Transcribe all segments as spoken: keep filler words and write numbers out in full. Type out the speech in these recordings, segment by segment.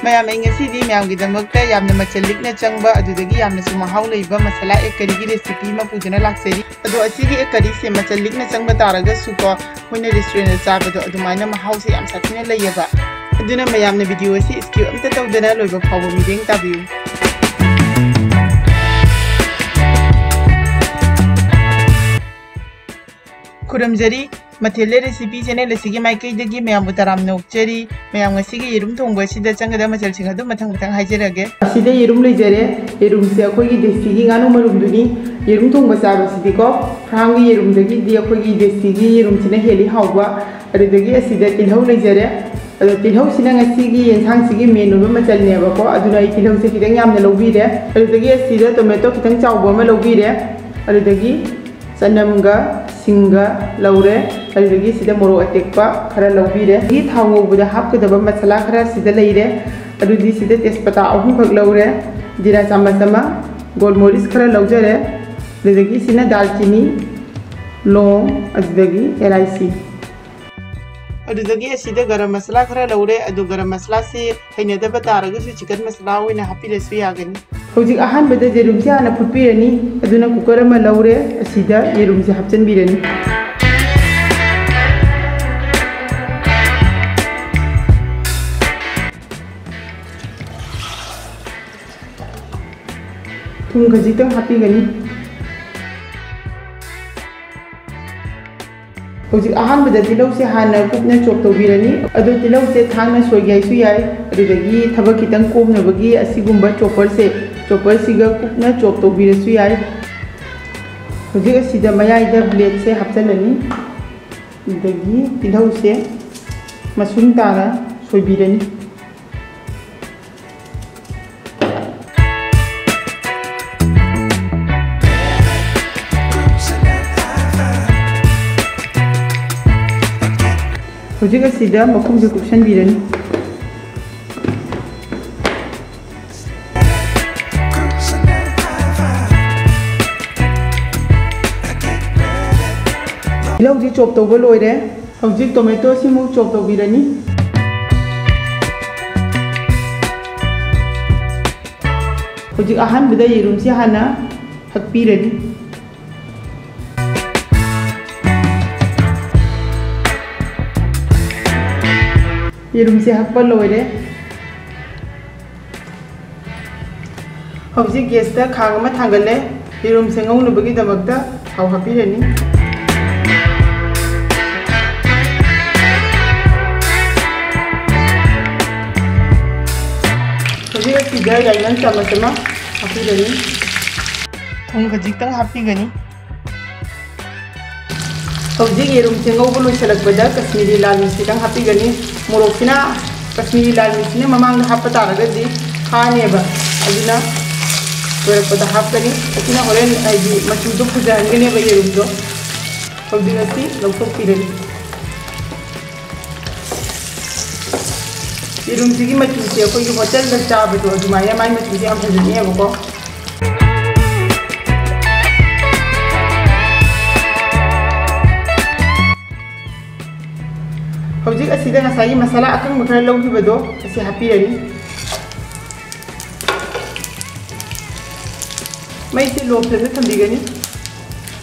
ꯃꯌꯥꯝ, ꯑꯩ ꯉꯁꯤꯗꯤ ꯃꯌꯥꯝꯒꯤꯗꯃꯛꯇ ꯌꯥꯝꯅ ꯃꯆꯜ ꯂꯤꯛꯅ ꯆꯪꯕ, ꯑꯗꯨꯗꯒꯤ ꯌꯥꯝꯅꯁꯨ ꯃꯍꯥꯎ ꯂꯩꯕ ꯃꯁꯥꯂꯥ ꯑꯦꯛ ꯀꯔꯤꯒꯤ recipe ꯑꯃ ꯄꯨꯗꯨꯅ ꯂꯥꯛꯆꯔꯤ꯫ ꯑꯗꯣ ꯑꯁꯤꯒꯤ ꯑꯦꯛ ꯀꯔꯤꯁꯦ ꯃꯆꯜ ꯂꯤꯛꯅ ꯆꯪꯕ ꯇꯥꯔꯒꯁꯨꯀꯣ, ꯑꯩꯈꯣꯏꯅ restaurantꯗ ꯆꯥꯕꯗꯣ ꯑꯗꯨꯃꯥꯏꯅ ꯃꯍꯥꯎꯁꯦ ꯌꯥꯝ ꯁꯥꯊꯤꯅ ꯂꯩꯌꯦꯕ꯫ ꯑꯗꯨꯅ ꯃꯌꯥꯝꯅ video ꯑꯁꯤ skip ꯑꯝꯇ ꯇꯧꯗꯅ ꯂꯣꯏꯕ ꯐꯥꯎꯕ ꯃꯤꯠꯌꯦꯡ ꯇꯥꯕꯤꯌꯨ꯫ ꯈꯨꯔꯨꯝꯖꯔꯤ꯫ ꯃꯊꯦꯜꯂꯦ recipe channel ꯑꯁꯤꯒꯤ ꯃꯥꯏꯀꯩꯗꯒꯤ ꯃꯌꯥꯝꯕꯨ ꯇꯔꯥꯝꯅ ꯑꯣꯛꯆꯔꯤ꯫ ꯃꯌꯥꯝ, ꯉꯁꯤꯒꯤ ꯌꯦꯔꯨꯝ ꯊꯣꯡꯕ ꯑꯁꯤꯗ ꯆꯪꯒꯗꯕ ꯃꯆꯜꯁꯤꯡ ꯑꯗꯨ ꯃꯊꯪ ꯃꯊꯪ ꯍꯥꯏꯖꯔꯒꯦ꯫ ꯑꯁꯤꯗ ꯌꯦꯔꯨꯝ ꯂꯩꯖꯔꯦ꯫ ꯌꯦꯔꯨꯝꯁꯦ ꯑꯩꯈꯣꯏꯒꯤ ꯗꯦꯁꯤꯒꯤ ꯉꯥꯅꯨ ꯃꯔꯨꯝꯗꯨꯅꯤ꯫ ꯌꯦꯔꯨꯝ ꯊꯣꯡꯕ ꯆꯥꯕꯁꯤꯗꯤꯀꯣ, farmꯒꯤ ꯌꯦꯔꯨꯝꯗꯒꯤꯗꯤ ꯑꯩꯈꯣꯏꯒꯤ ꯗꯦꯁꯤꯒꯤ ꯌꯦꯔꯨꯝꯁꯤꯅ ꯍꯦꯜꯂꯤ ꯍꯥꯎꯕ꯫ ꯑꯗꯨꯗꯒꯤ ꯑꯁꯤꯗ ꯇꯤꯜꯍꯧ ꯂꯩꯖꯔꯦ꯫ ꯑꯗꯣ ꯇꯤꯜꯍꯧꯁꯤꯅ ꯉꯁꯤꯒꯤ ꯌꯦꯟꯁꯥꯡꯁꯤꯒꯤ main ꯑꯣꯏꯕ ꯃꯆꯜꯅꯦꯕꯀꯣ, ꯑꯗꯨꯅ ꯑꯩ ꯇꯤꯜꯍꯧꯁꯦ ꯈꯤꯇꯪ ꯌꯥꯝꯅ ꯂꯧꯕꯤꯔꯦ꯫ ꯑꯗꯨꯗꯒꯤ ꯑꯁꯤꯗ tomato ꯈꯤꯇꯪ ꯆꯥꯎꯕ ꯑꯃ ꯂꯧꯕꯤꯔꯦ꯫ ꯑꯗꯨꯗꯒꯤ ꯆꯅꯝꯒ ꯁꯤꯡꯒ ꯂꯧꯔꯦ꯫ ꯑꯗꯨꯗꯒꯤ ꯁꯤꯗ ꯃꯣꯔꯣꯛ ꯑꯇꯦꯛꯄ ꯈꯔ ꯂꯧꯕꯤꯔꯦ꯫ ꯑꯗꯒꯤ ꯊꯥꯎ ꯉꯧꯕꯗ ꯍꯥꯞꯀꯗꯕ ꯃꯁꯥꯂꯥ ꯈꯔ ꯁꯤꯗ ꯂꯩꯔꯦ꯫ ꯑꯗꯨꯗꯤ ꯁꯤꯗ ꯇꯦꯖꯄꯇꯥ ꯑꯍꯨꯝꯈꯛ ꯂꯧꯔꯦ, ꯖꯤꯔꯥ ꯆꯥꯃꯁ ꯑꯃ, ꯒꯣꯜꯃꯣꯔꯤꯁ ꯈꯔ ꯂꯧꯖꯔꯦ꯫ ꯑꯗꯨꯗꯒꯤ ꯁꯤꯅ ꯗꯥꯜꯆꯤꯅꯤ, ꯂꯣꯡ, ꯑꯗꯨꯗꯒꯤ ꯑꯦꯂꯥꯏꯆꯤ꯫ ꯑꯗꯨꯗꯒꯤ ꯑꯁꯤꯗ ꯒꯔꯝ ꯃꯁꯥꯂꯥ ꯈꯔ ꯂꯧꯔꯦ꯫ ꯑꯗꯨ ꯒꯔꯝ ꯃꯁꯥꯂꯥꯁꯤ ꯍꯩꯅꯗꯕ ꯇꯥꯔꯒꯁꯨ chicken ꯃꯁꯥꯂꯥ ꯑꯣꯏꯅ ꯍꯥꯞꯄꯤꯔꯁꯨ ꯌꯥꯒꯅꯤ꯫ ꯍꯧꯖꯤꯛ ꯑꯍꯥꯟꯕꯗ ꯌꯦꯔꯨꯝꯁꯦ ꯍꯥꯟꯅ ꯐꯨꯠꯄꯤꯔꯅꯤ꯫ ꯑꯗꯨꯅ cooker ꯑꯃ ꯂꯧꯔꯦ, ꯑꯁꯤꯗ ꯌꯦꯔꯨꯝꯁꯦ ꯍꯥꯞꯆꯤꯟꯕꯤꯔꯅꯤ꯫ ꯊꯨꯝ ꯈꯖꯤꯛꯇꯪ ꯍꯥꯞꯄꯤꯒꯅꯤ꯫ ꯍꯧꯖꯤꯛ ꯑꯍꯥꯟꯕꯗ ꯇꯤꯜꯍꯧꯁꯦ ꯍꯥꯟꯅ ꯀꯨꯞꯅ chop ꯇꯧꯕꯤꯔꯅꯤ꯫ ꯑꯗꯣ ꯇꯤꯜꯍꯧꯁꯦ ꯊꯥꯡꯅ ꯁꯣꯏꯒꯦ ꯍꯥꯏꯁꯨ ꯌꯥꯏ, ꯑꯗꯨꯗꯒꯤ ꯊꯕꯛ ꯈꯤꯇꯪ ꯀꯣꯝꯅꯕꯒꯤ ꯑꯁꯤꯒꯨꯝꯕ chopperꯁꯦ, chopperꯁꯤꯒ ꯀꯨꯞꯅ chop ꯇꯧꯕꯤꯔꯁꯨ ꯌꯥꯏ꯫ ꯍꯧꯖꯤꯛ ꯑꯁꯤꯗ ꯃꯌꯥꯏꯗ bladeꯁꯦ ꯍꯥꯞꯆꯤꯜꯂꯅꯤ, ꯑꯗꯨꯗꯒꯤ ꯇꯤꯜꯍꯧꯁꯦ ꯃꯁꯨꯝ ꯇꯥꯅ ꯁꯣꯏꯕꯤꯔꯅꯤ꯫ ꯍꯧꯖꯤꯛ ꯑꯁꯤꯗ ꯃꯈꯨꯝꯁꯦ ꯀꯨꯞꯁꯟꯕꯤꯔꯅꯤ꯫ ꯇꯤꯜꯍꯧꯗꯤ chop ꯇꯧꯕ ꯂꯣꯏꯔꯦ꯫ ꯍꯧꯖꯤꯛ tomatoꯁꯤꯃꯨꯛ chop ꯇꯧꯕꯤꯔꯅꯤ꯫ ꯍꯧꯖꯤꯛ ꯑꯍꯥꯟꯕꯗ ꯌꯦꯔꯨꯝꯁꯤ ꯍꯥꯟꯅ ꯍꯛꯄꯤꯔꯅꯤ꯫ ꯌꯦꯔꯨꯝꯁꯦ ꯍꯛꯄ ꯂꯣꯏꯔꯦ꯫ ꯍꯧꯖꯤꯛ ꯒꯦꯁꯇ ꯈꯥꯡ ꯑꯃ ꯊꯥꯡꯒꯠꯂꯦ꯫ ꯌꯦꯔꯨꯝꯁꯦ ꯉꯧꯅꯕꯒꯤꯗꯃꯛꯇ ꯊꯥꯎ ꯍꯥꯞꯄꯤꯔꯅꯤ꯫ ꯍꯧꯖꯤꯛ ꯑꯁꯤꯗ ꯌꯥꯏꯉꯪ ꯆꯥꯃꯁ ꯑꯃ ꯍꯥꯞꯄꯤꯔꯅꯤ꯫ ꯊꯨꯝ ꯈꯖꯤꯛꯇꯪ ꯍꯥꯞꯄꯤꯒꯅꯤ꯫ ꯍꯧꯖꯤꯛ ꯌꯦꯔꯨꯝꯁꯦ ꯉꯧꯕ ꯂꯣꯏꯁꯤꯜꯂꯛꯄꯗ ꯀꯁꯃꯤꯔꯤ ꯂꯥꯜ ꯃꯤꯔꯆ ꯈꯤꯇꯪ ꯍꯥꯞꯄꯤꯒꯅꯤ꯫ ꯃꯣꯔꯣꯛꯁꯤꯅ, ꯀꯁꯃꯤꯔꯤ ꯂꯥꯜ ꯃꯤꯔꯆꯁꯤꯅ ꯃꯃꯥꯡꯗ ꯍꯥꯞꯄ ꯇꯥꯔꯒꯗꯤ ꯈꯥꯅꯦꯕ, ꯑꯗꯨꯅ ꯂꯣꯏꯔꯛꯄꯗ ꯍꯥꯞꯀꯅꯤ꯫ ꯑꯁꯤꯅ ꯍꯣꯔꯦꯟ ꯍꯥꯏꯗꯤ ꯃꯆꯨꯗꯣ ꯐꯖꯍꯟꯒꯅꯦꯕ ꯌꯦꯔꯨꯝꯗꯣ꯫ ꯍꯧꯖꯤꯛ ꯑꯁꯤ ꯂꯧꯊꯣꯛꯄꯤꯔꯅꯤ꯫ ꯌꯦꯔꯨꯝꯁꯤꯒꯤ ꯃꯆꯨꯁꯦ ꯑꯩꯈꯣꯏꯒꯤ ꯍꯣꯇꯦꯜꯗ ꯆꯥꯕꯗꯣ ꯑꯗꯨꯃꯥꯏꯅ ꯃꯥꯏ ꯃꯆꯨꯁꯦ ꯌꯥꯝ ꯐꯖꯅꯦꯕꯀꯣ꯫ ꯍꯧꯖꯤꯛ ꯑꯁꯤꯗ ꯉꯁꯥꯏꯒꯤ ꯃꯁꯥꯂꯥ ꯑꯀꯪꯕ ꯈꯔ ꯂꯧꯈꯤꯕꯗꯣ ꯑꯁꯤ ꯍꯥꯞꯄꯤꯔꯅꯤ꯫ ꯃꯩꯁꯤ ꯂꯣ ꯐ꯭ꯂꯦꯝꯗ ꯊꯝꯕꯤꯒꯅꯤ꯫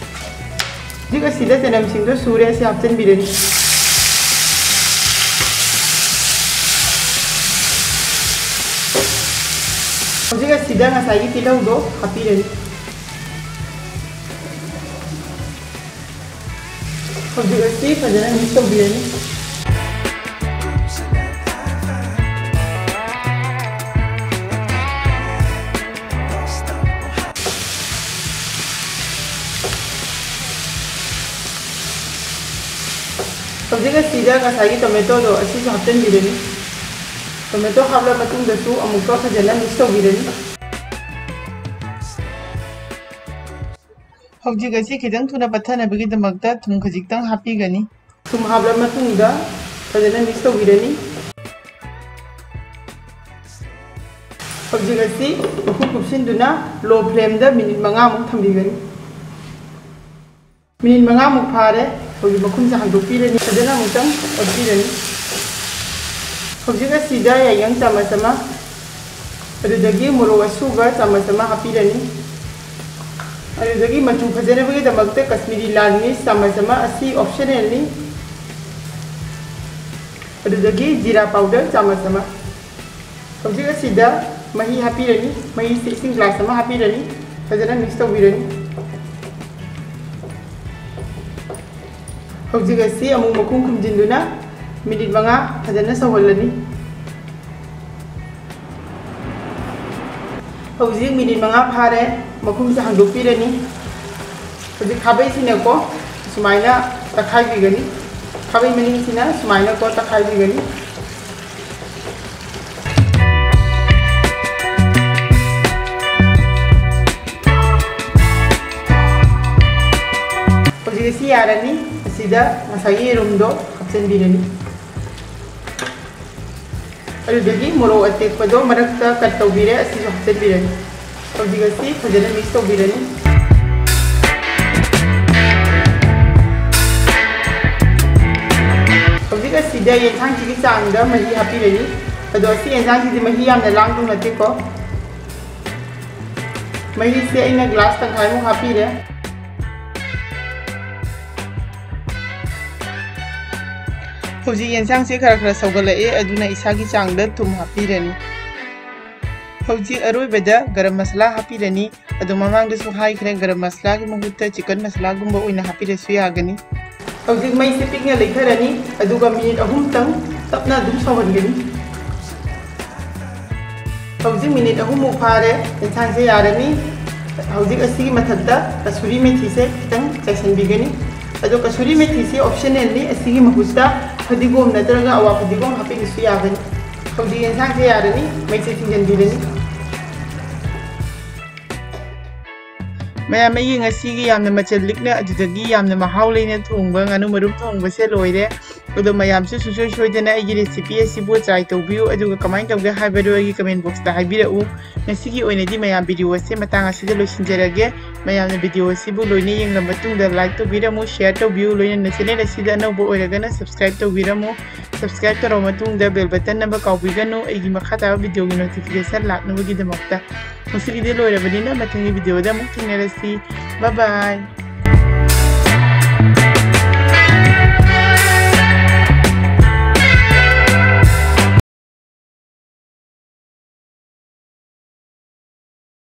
ꯍꯧꯖꯤꯛ ꯑꯁꯤꯗ ꯆꯅꯝꯁꯤꯡꯗꯣ ꯁꯨꯔꯦ, ꯑꯁꯤ ꯍꯥꯞꯆꯤꯟꯕꯤꯔꯅꯤ꯫ ꯍꯧꯖꯤꯛ ꯑꯁꯤꯗ ꯉꯁꯥꯏꯒꯤ ꯇꯤꯜꯍꯧꯗꯣ ꯍꯥꯞꯄꯤꯔꯅꯤ꯫ ꯍꯧꯖꯤꯛ ꯑꯁꯤ ꯐꯖꯅ ꯃꯤꯛꯁ ꯇꯧꯕꯤꯔꯅꯤ꯫ ꯍꯧꯖꯤꯛ ꯑꯁꯤꯗ ꯉꯁꯥꯏꯒꯤ ꯇꯣꯃꯦꯇꯣꯗꯣ ꯑꯁꯤꯁꯨ ꯍꯥꯞꯆꯤꯟꯕꯤꯔꯅꯤ꯫ ꯇꯣꯃꯦꯇꯣ ꯍꯥꯞꯂ ꯃꯇꯨꯡꯗꯁꯨ ꯑꯃꯨꯛꯀ ꯐꯖꯅ ꯃꯤꯛꯁ ꯇꯧꯕꯤꯔꯅꯤ꯫ ꯍꯧꯖꯤꯛ ꯑꯁꯤ ꯈꯤꯇꯪ ꯊꯨꯅ ꯄꯠꯊꯅꯕꯒꯤꯗꯃꯛꯇ ꯊꯨꯝ ꯈꯖꯤꯛꯇꯪ ꯍꯥꯞꯄꯤꯒꯅꯤ꯫ ꯊꯨꯝ ꯍꯥꯞꯂ ꯃꯇꯨꯡꯗ ꯐꯖꯅ ꯃꯤꯛꯁ ꯇꯧꯕꯤꯔꯅꯤ꯫ ꯍꯧꯖꯤꯛ ꯑꯁꯤ ꯃꯈꯨꯝ ꯀꯨꯞꯁꯤꯟꯗꯨꯅ ꯂꯣ ꯐ꯭ꯂꯦꯝꯗ ꯃꯤꯅꯤꯠ ꯃꯉꯥꯃꯨꯛ ꯊꯝꯕꯤꯒꯅꯤ꯫ ꯃꯤꯅꯤꯠ ꯃꯉꯥꯃꯨꯛ ꯐꯥꯔꯦ꯫ ꯍꯧꯖꯤꯛ ꯃꯈꯨꯝꯁꯦ ꯍꯥꯡꯗꯣꯛꯄꯤꯔꯅꯤ꯫ ꯐꯖꯅ ꯑꯃꯨꯛꯇꯪ ꯑꯣꯠꯄꯤꯔꯅꯤ꯫ ꯍꯧꯖꯤꯛ ꯑꯁꯤꯗ ꯌꯥꯏꯉꯪ ꯆꯥꯃꯁ ꯑꯃ ꯑꯗꯨꯗꯒꯤ ꯃꯣꯔꯣꯛ ꯑꯁꯨꯕ ꯆꯥꯃꯁ ꯑꯃ ꯍꯥꯞꯄꯤꯔꯅꯤ꯫ ꯑꯗꯨꯗꯒꯤ ꯃꯆꯨ ꯐꯖꯅꯕꯒꯤꯗꯃꯛꯇ ꯀꯁꯃꯤꯔꯤ ꯂꯥꯜ ꯃꯤꯔꯆ ꯆꯥꯃꯁ ꯑꯃ, ꯑꯁꯤ optionalꯅꯤ꯫ ꯑꯗꯨꯗꯒꯤ ꯖꯤꯔꯥ powder ꯆꯥꯃꯁ ꯑꯃ꯫ ꯍꯧꯖꯤꯛ ꯑꯁꯤꯗ ꯃꯍꯤ ꯍꯥꯞꯄꯤꯔꯅꯤ꯫ ꯃꯍꯤꯁꯤ ꯏꯁꯤꯡ glass ꯑꯃ ꯍꯥꯞꯄꯤꯔꯅꯤ꯫ ꯐꯖꯅ mix ꯇꯧꯕꯤꯔꯅꯤ꯫ ꯍꯧꯖꯤꯛ ꯑꯁꯤ ꯑꯃꯨꯛ ꯃꯈꯨꯝ ꯈꯨꯝꯖꯤꯟꯗꯨꯅ minute ꯃꯉꯥ ꯐꯖꯅ ꯁꯧꯍꯜꯂꯅꯤ꯫ ꯍꯧꯖꯤꯛ minute ꯃꯉꯥ ꯐꯥꯔꯦ꯫ ꯃꯈꯨꯝꯁꯦ ꯍꯥꯡꯗꯣꯛꯄꯤꯔꯅꯤ꯫ ꯍꯧꯖꯤꯛ ꯈꯥꯕꯩꯁꯤꯅꯀꯣ ꯁꯨꯃꯥꯏꯅ ꯇꯛꯈꯥꯏꯕꯤꯒꯅꯤ꯫ ꯈꯥꯕꯩ ꯃꯅꯤꯡꯁꯤꯅ ꯁꯨꯃꯥꯏꯅꯀꯣ ꯇꯛꯈꯥꯏꯕꯤꯒꯅꯤ꯫ ꯍꯧꯖꯤꯛ ꯑꯁꯤ ꯌꯥꯔꯅꯤ꯫ ꯑꯁꯤꯗ ꯉꯁꯥꯏꯒꯤ ꯌꯦꯔꯨꯝꯗꯣ ꯍꯥꯞꯆꯤꯟꯕꯤꯔꯅꯤ꯫ ꯑꯗꯨꯗꯒꯤ ꯃꯣꯔꯣꯛ ꯑꯇꯦꯛꯄꯗꯣ ꯃꯔꯛꯇ cut ꯇꯧꯕꯤꯔꯦ, ꯑꯁꯤꯁꯨ ꯍꯥꯞꯆꯤꯟꯕꯤꯔꯅꯤ꯫ ꯍꯧꯖꯤꯛ ꯑꯁꯤ ꯐꯖꯅ mix ꯇꯧꯕꯤꯔꯅꯤ꯫ ꯍꯧꯖꯤꯛ ꯑꯁꯤꯗ ꯌꯦꯟꯁꯥꯡꯁꯤꯒꯤ ꯆꯥꯡꯗ ꯃꯍꯤ ꯍꯥꯞꯄꯤꯔꯅꯤ꯫ ꯑꯗꯣ ꯑꯁꯤ ꯌꯦꯟꯁꯥꯡꯁꯤꯗꯤ ꯃꯍꯤ ꯌꯥꯝꯅ ꯂꯥꯡꯗꯧ ꯅꯠꯇꯦꯀꯣ꯫ ꯃꯍꯤꯁꯦ ꯑꯩꯅ glass ꯇꯪꯈꯥꯏꯃꯨꯛ ꯍꯥꯞꯄꯤꯔꯦ꯫ ꯍꯧꯖꯤꯛ ꯌꯦꯟꯁꯥꯡꯁꯦ ꯈꯔ ꯈꯔ ꯁꯧꯒꯠꯂꯛꯑꯦ, ꯑꯗꯨꯅ ꯏꯁꯥꯒꯤ ꯆꯥꯡꯗ ꯊꯨꯝ ꯍꯥꯞꯄꯤꯔꯅꯤ꯫ ꯍꯧꯖꯤꯛ ꯑꯔꯣꯏꯕꯗ ꯒꯔꯝ ꯃꯁꯥꯂꯥ ꯍꯥꯞꯄꯤꯔꯅꯤ꯫ ꯑꯗꯣ ꯃꯃꯥꯡꯗꯁꯨ ꯍꯥꯏꯈ꯭ꯔꯦ, ꯒꯔꯝ ꯃꯁꯥꯂꯥꯒꯤ ꯃꯍꯨꯠꯇ chicken ꯃꯁꯥꯂꯥꯒꯨꯝꯕ ꯑꯣꯏꯅ ꯍꯥꯞꯄꯤꯔꯁꯨ ꯌꯥꯒꯅꯤ꯫ ꯍꯧꯖꯤꯛ ꯃꯩꯁꯦ ꯄꯤꯛꯅ ꯂꯩꯊꯔꯅꯤ, ꯑꯗꯨꯒ minute ꯑꯍꯨꯝꯇꯪ ꯇꯞꯅ ꯑꯗꯨꯝ ꯁꯧꯍꯟꯒꯅꯤ꯫ ꯍꯧꯖꯤꯛ minute ꯑꯍꯨꯝꯃꯨꯛ ꯐꯥꯔꯦ, ꯌꯦꯟꯁꯥꯡꯁꯦ ꯌꯥꯔꯅꯤ꯫ ꯍꯧꯖꯤꯛ ꯑꯁꯤꯒꯤ ꯃꯊꯛꯇ ꯀꯁꯨꯔꯤ ꯃꯦꯊꯤꯁꯦ ꯈꯤꯇꯪ ꯆꯥꯏꯁꯤꯟꯕꯤꯒꯅꯤ꯫ ꯑꯗꯣ ꯀꯁꯨꯔꯤ ꯃꯦꯊꯤꯁꯦ optionalꯅꯤ, ꯑꯁꯤꯒꯤ ꯃꯍꯨꯠꯇ ꯐꯗꯤꯒꯣꯝ ꯅꯠꯇ꯭ꯔꯒ ꯑꯋꯥ ꯐꯗꯤꯒꯣꯝ ꯍꯥꯞꯄꯤꯕꯁꯨ ꯌꯥꯒꯅꯤ꯫ ꯍꯧꯖꯤꯛ ꯌꯦꯟꯁꯥꯡꯁꯦ ꯌꯥꯔꯅꯤ, ꯃꯩꯁꯦ ꯊꯤꯡꯖꯤꯟꯕꯤꯔꯅꯤ꯫ ꯃꯌꯥꯝ, ꯑꯩꯒꯤ ꯉꯁꯤꯒꯤ ꯌꯥꯝꯅ ꯃꯆꯜ ꯂꯤꯛꯅ ꯑꯗꯨꯗꯒꯤ ꯌꯥꯝꯅ ꯃꯍꯥꯎ ꯂꯩꯅ ꯊꯣꯡꯕ ꯉꯥꯅꯨ ꯃꯔꯨꯝ ꯊꯣꯡꯕꯁꯦ ꯂꯣꯏꯔꯦ꯫ ꯑꯗꯣ ꯃꯌꯥꯝꯁꯨ ꯁꯨꯡꯁꯣꯏ ꯁꯣꯏꯗꯅ ꯑꯩꯒꯤ recipe ꯑꯁꯤꯕꯨ try ꯇꯧꯕꯤꯌꯨ, ꯑꯗꯨꯒ ꯀꯃꯥꯏꯅ ꯇꯧꯒꯦ ꯍꯥꯏꯕꯗꯨ ꯑꯩꯒꯤ comment boxꯇ ꯍꯥꯏꯕꯤꯔꯛꯎ꯫ ꯉꯁꯤꯒꯤ ꯑꯣꯏꯅꯗꯤ ꯃꯌꯥꯝ video ꯑꯁꯦ ꯃꯇꯥꯡ ꯑꯁꯤꯗ ꯂꯣꯏꯁꯤꯟꯖꯔꯒꯦ꯫ ꯃꯌꯥꯝꯅ video ꯑꯁꯤꯕꯨ ꯂꯣꯏꯅ ꯌꯦꯡꯂꯕ ꯃꯇꯨꯡꯗ like ꯇꯧꯕꯤꯔꯝꯃꯨ, share ꯇꯧꯕꯤꯌꯨ, ꯂꯣꯏꯅꯅ channel ꯑꯁꯤꯗ ꯑꯅꯧꯕ ꯑꯣꯏꯔꯒꯅ subscribe ꯇꯧꯕꯤꯔꯝꯃꯨ꯫ Subscribe ꯇꯧꯔꯕ ꯃꯇꯨꯡꯗ bell button ꯅꯝꯕ ꯀꯥꯎꯕꯤꯒꯅꯨ, ꯑꯩꯒꯤ ꯃꯈꯥ ꯇꯥꯕ videoꯒꯤ notification ꯂꯥꯛꯅꯕꯒꯤꯗꯃꯛꯇ꯫ ꯉꯁꯤꯒꯤꯗꯤ ꯂꯣꯏꯔꯕꯅꯤꯅ ꯃꯊꯪꯒꯤ videoꯗ ꯑꯃꯨꯛ ꯊꯦꯡꯅꯔꯁꯤ꯫ Bye bye꯫